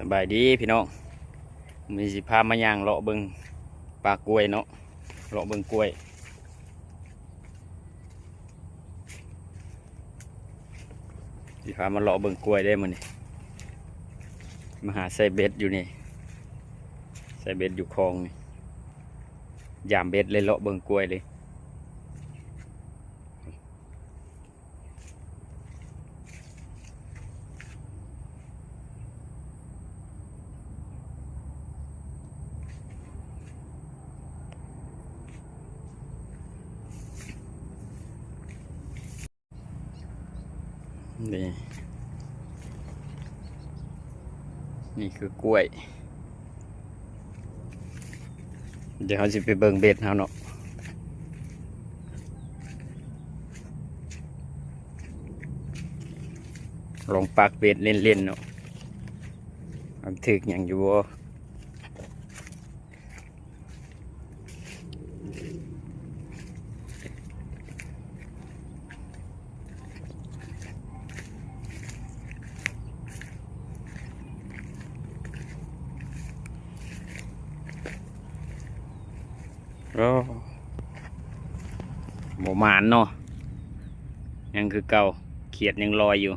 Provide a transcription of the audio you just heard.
ສະບາຍດີພີ່ນ້ອງ, ມື້ນີ້ຊິພາມາຍ່າງເລາະເບິ່ງປ່າກ້ວຍເນາະ, ເລາະເບິ່ງກ້ວຍ, ຊິພາມາເລາະເບິ່ງກ້ວຍເດ້ມື້ນີ້. ມາຫາໃສ່ເບັດຢູ່ນີ້, ໃສ່ເບັດຢູ່ຄອງນີ້, ຢາມເບັດເລີຍ, ເລາະເບິ່ງກ້ວຍເລີຍ. ນີ້ ນີ້ຄືກ້ວຍ. ດຽວເຮົາຊິໄປເບິ່ງເບັດເຮົາເນາະ, ລອງປັກເບັດເລ່ນໆເນາະ, ມັນຖືກຫຍັງຢູ່ບໍ່? ໂອ້ ບໍ່ໝານເນາະ, ຍັງຄືເກົ່າ, ຂຽດຍັງລອຍຢູ່.